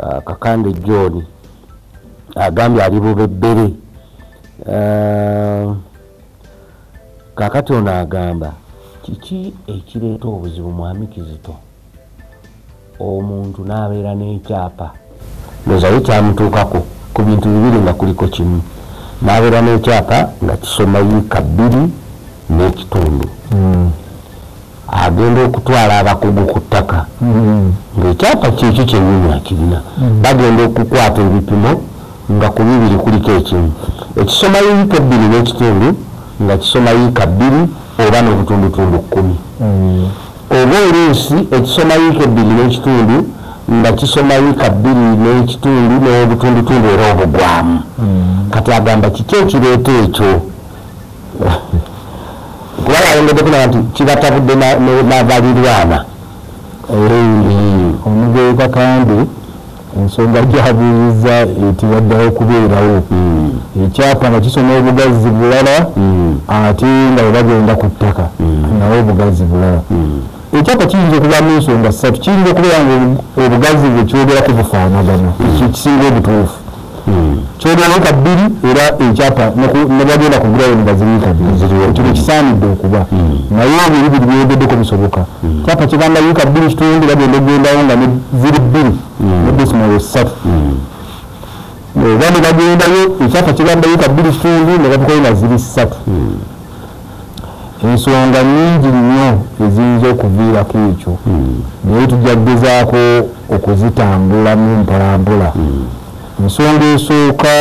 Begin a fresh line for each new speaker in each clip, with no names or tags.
Kakande John agambye ali Bubebbere. Kakati ono agamba kiki ekireeta obuzibu Mwami Kizito omuntu n'abeera n'ekyapa, ndowooza ye kyamutuukako ku bintu bibiri nga kuliko kimu, n'abeera n'ekyapa nga kisoma yiika 2.5, agenda okutwala abakugu ku ttaka ng'ekyapa kyekyo kyennyini akirina, bagenda okukwata ebipimo nga ku bibiri kuliko ekimu, ekisoma yiika 2.5 nga kisoma yiika 2 oba n'obutundutundu 10, oba oluusi ekisoma yiika 2.5 nga kisoma yiika 2.5 n'obutundutundu era obugwamu. Kati agamba kiki ekireeta ekyo? Kuba yayongeddeko nti kibatabudde n'abalirwana.
Omugoye Kakande ensonga gy'abuuzizza etibaddewo okubeerawo, ekyapa nga kisoma obugazi bulala ate nga bwe bagenda ku ttaka nawo obugazi bulala. Ekyapa kiyinza okubaamu ensonga ssatu, kiyinza okubeera nga obugazi bwe kyogerako bufaanagana, ekyo ekisinga obutuufu, kyogera yiika 2 era ekyapa ne bagenda ku ground nga ziri yiika 2, ekyo tekisaanidde okuba, naye ebyo ebibiri byogeddeko bisoboka. Kyapa kigamba yiika 2.5, bagenda okugendawo nga ziri 2 ne decimal 3, oba ne bagendayo ekyapa kigamba yiika 2.5 ne batukayo nga ziri 3. Ensonga nnyingi nnyo eziyinza okuviirako ekyo, naye tujja kugezaako okuzitambulamu mpolampola. Ensonga esooka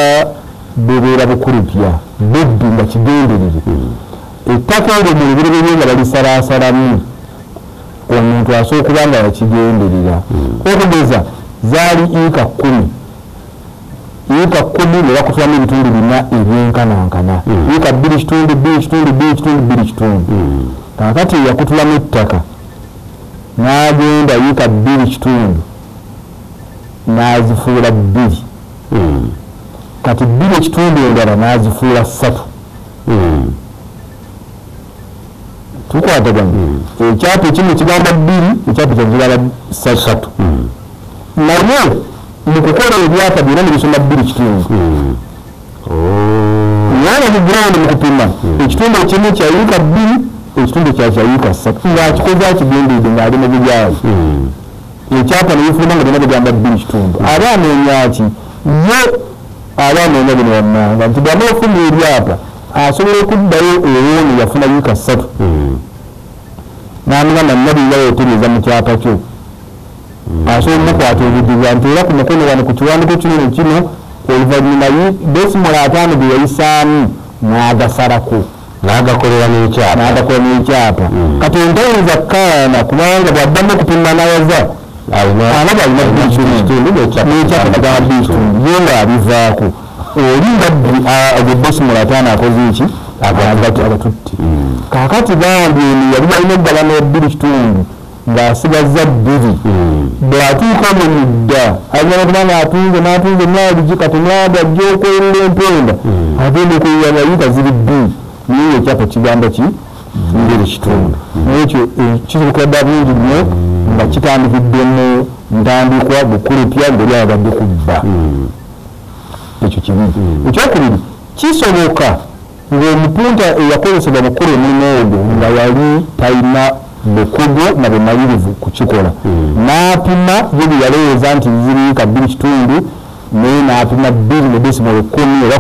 bubeera bukulupya, bubbi nga kigenderere. Ettaka eryo mu lubereberye nga balisalaasalamu, omuntu asobola okuba nga yakigenderera. Okugeza zaali yiika 10, yiika 10 ne bakutulamu ebitundu 4 ebyenkanankana, yiika 2.5, 2.5, 2.5, 2.5. Kaakati yakutulamu ettaka n'agenda yiika 2.5 n'azifuula 2, kati 2.5 endala n'azifuula 3. Tukwatagana. Ekyapa ekimu kigamba 2, ekyapa ekirala kigamba 3. Naye mu kukola ebyapa byonna ne bisoma 2.5. Naye mu ground mu kupima ekitundu ekimu kya yiika 2, ekitundu kya yiika 3, ng'akikoze akigenderedde ng'ali mu bugyayi. Ekyapa ne bifuluma nga byonna bigamba 2.5. Aba anoonya ki? Ye aba anoonya bino wammanga nti bw'amala okufuna ebyapa asobola okuddayo ewoono yafuna yiika 3, n'amugamba nnabiira weetereeza mu kyapa kyo. Asobola omukwata obudiba nti era ku mukono wano ku kiwandiiko kino ne kino, oluvannyuma decimal 5 ge yayisaamu n'agasalako
n'agakolera n'ekyapa,
n'agakola n'ekyapa. Kati entayinza kkaana kubanga bw'addamu okupima n'ayaza alaba alina 2.5 n'ekyapa kigamba 2.5, ye ng'abivaako. Oli nga ogwo decimal 5 akoze ki? Agatutte. Kaakati bambi eno yali alina okugabana 2.5 ng'asigazza 2, bw'atuuka mu mudda ayinza okuba ng'atunze n'atunze myaligi, kati myaligi ajja okwerula empenda, agenda okwerula nga yiika ziri 2, naye ekyapa kigamba ki? 2.5. N'ekyo kisoboka dda bingi nnyo nga kitandikidde mu ntandikwa bukulupya ng'oli ayagadde kubba. Ekyo kimu. Ekyokubiri, kisoboka ng'omupunta eyakozesebwa mu kukola omulimu ogwo nga yali talina bukugu na bumalirivu kukikola, n'apima ye bye yalowooza nti ziri yiika 2.5, naye n'apima 2.10 oba 19 oba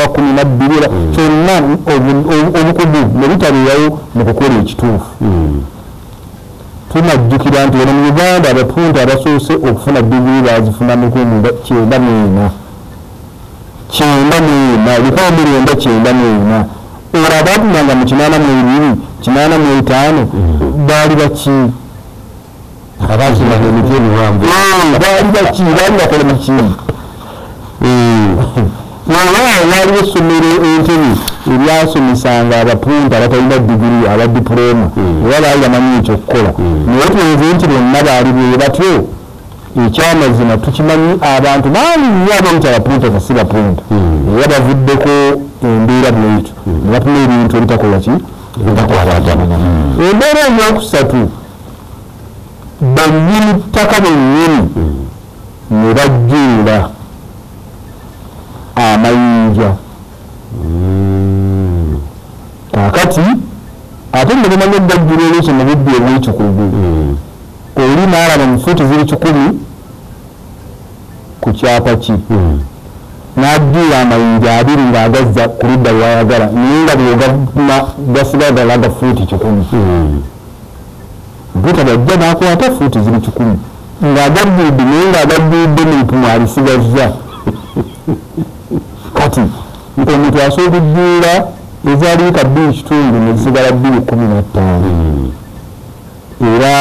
12, era kyonna obukugu ne butabeerawo mu kukola ekituufu. Tunajjukira nti wano mu Uganda abapunta abasoose okufuna diguli baazifuna mu 1994, 1994. Olwo abaapimanga mu 82, 85 baali baki?
Abaazimanga emiti emiwanvu
baali baki? Baali bakola biki? Weewaawo waaliwo essomero Entebbe eryasomesanga abapunta abatalina diguli, aba dipulooma, era baali bamanyi ekyokukola, naye tuweze nti bonna baali bwe batyo. Ekyamazima tukimanyi abantu bangi nnyo abayita abapunta nga si bapunta, era bavuddeko embeera bwetyo ne bapima ebintu ebitakola ki? Ebitakwatagana. Embeera eyokusatu, bannyini ttaka bennyini Ne bajjuula amayinja. Kaakati ate ne bamanya okugajjula oluusi mu bubbi obw'ekikugu, oli n'alaba mu fuuti ziri 100 ku kyapa ki, n'ajjula amayinja 20 ng'agazza ku ludda lw'ayagala, naye nga bw'ogapima gasigala galaga fuuti 100. Mpuuta bw'ajja n'akwata fuuti ziri 100 ng'agajjulidde, naye ng'agajjulidde mu bipimo abisigazza. Kati omuntu asobola okujjula eza liita 2.5 ne zisigala 2.15, era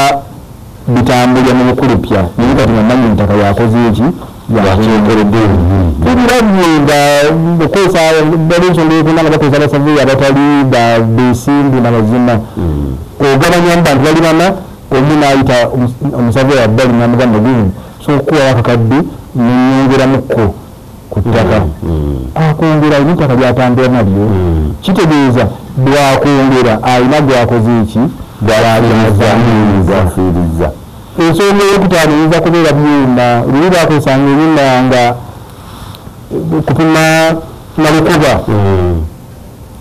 bitambulira mu bukulupya. Naye kati nga nannyini ttaka yakoze eki? Yakyekoledde. Tubirabye nga okozesa bali ensonga ey'okuna nga bakozesa abasaveeyi abatali beesimbu na mazima. Ogabanya mu bantu bali bana, omu n'ayita omusaveeyi abbali n'amugamba gundi sobola okukuwayo akakadde nenyongeramukko ku ttaka. Akwongera alina ettaka ly'atambula nalyo, kitegeeza bw'akwongera alina gwakoze eki? Gw'afiirizza. Ensonga ey'okutaano eyinza kubeera byuma. Luli bakozesanga ebyuma nga kupima na lukuba.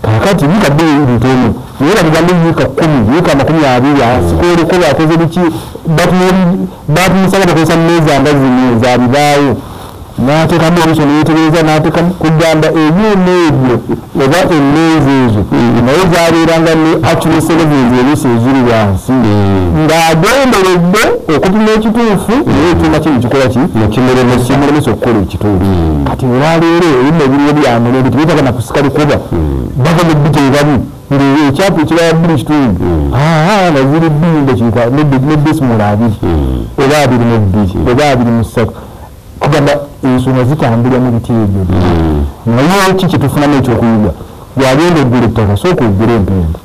Kaakati yiika bbiri ntono, naye bamugambe yiika 10, yiika 20, asika olukuba akoze biki? Batumusaba bakozesa mmeeza nga zino za bibaawo, n'ateekamu oluusi ne yeetegereza n'ateekamu kugamba ebyuma ebyo oba emmeeza ezo naye zabeeranga ne accuracy levels oluusi eziri wansi, ng'agenderedde okupima ekituufu, naye ekyuma kino kikola ki? Kimulemesa okukola ekituufu. Kati olwaleero ebyuma ebiriwo bya mulembe, tebeetaaga na kusika lukuba, bava mu biteekamu ng'ekyapa ekirala 2.5 nga ziri 2 ne decimal 2 oba 22 oba 23. Kugamba ensonga zitambulira mu biti ebyo. Naye ki kye tufunamu ekyokuyiga? Bw'agenda okugula ettaka, sooka ogule empenda,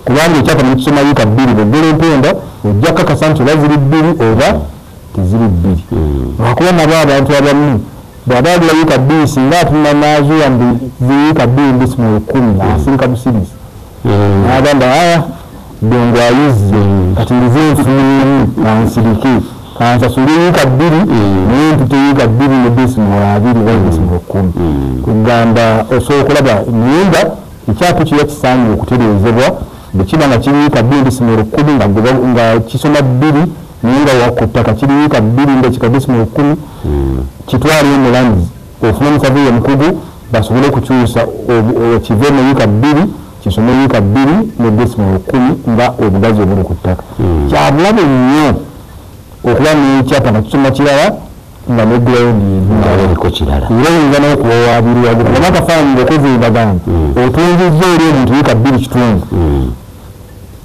kubanga ekyapa ne kisoma yiika 2, bw'ogula empenda ojja kukakasa nti oba ziri 2 oba teziri 2. Lwakuba nabo abantu abamu bw'aba agula yiika 2, singa apima n'azuula mbu ziri yiika 2 decimal 10, asirika busirisi n'agamba aya ddongo ayizze, kati nze nfunyemu kansirike, kansasule yiika 2 naye mpite yiika 2 ne decimal 2 oba decimal 10. Kugamba osobola okulaba naye nga ekyapa kiba kisaanye okutereezebwa. Bwe kiba nga kiri yiika 2 decimal 10 nga kisoma 2, naye nga ku ttaka kiri yiika 2 ndakika decimal 10, kitwale omulanzi ofune omusaveeyi omukugu basobole okukyusa kive mu yiika 2 kisome yiika 2 ne decimal 10 nga obugazi obuli ku ttaka. Kyabulabe nnyo okuba n'ekyapa nga kisoma kirala nga ne ground
eriko kirala,
era oyinza n'okuwawaabirwa. Kuba akafaananyi ng'okoze endagaano, otunzizza eri omuntu yiika 2.5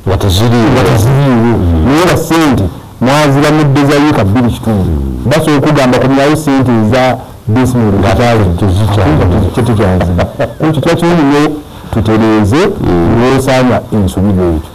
nga teziriiwo,
naye nga ssente mwaziramudde za yiika 2.5. Basobola okugamba komyawo ssente eza decimal tezikyazina. Ekyo kiba kirungi nnyo tutereeze lwosaanya ensobi bwetyo.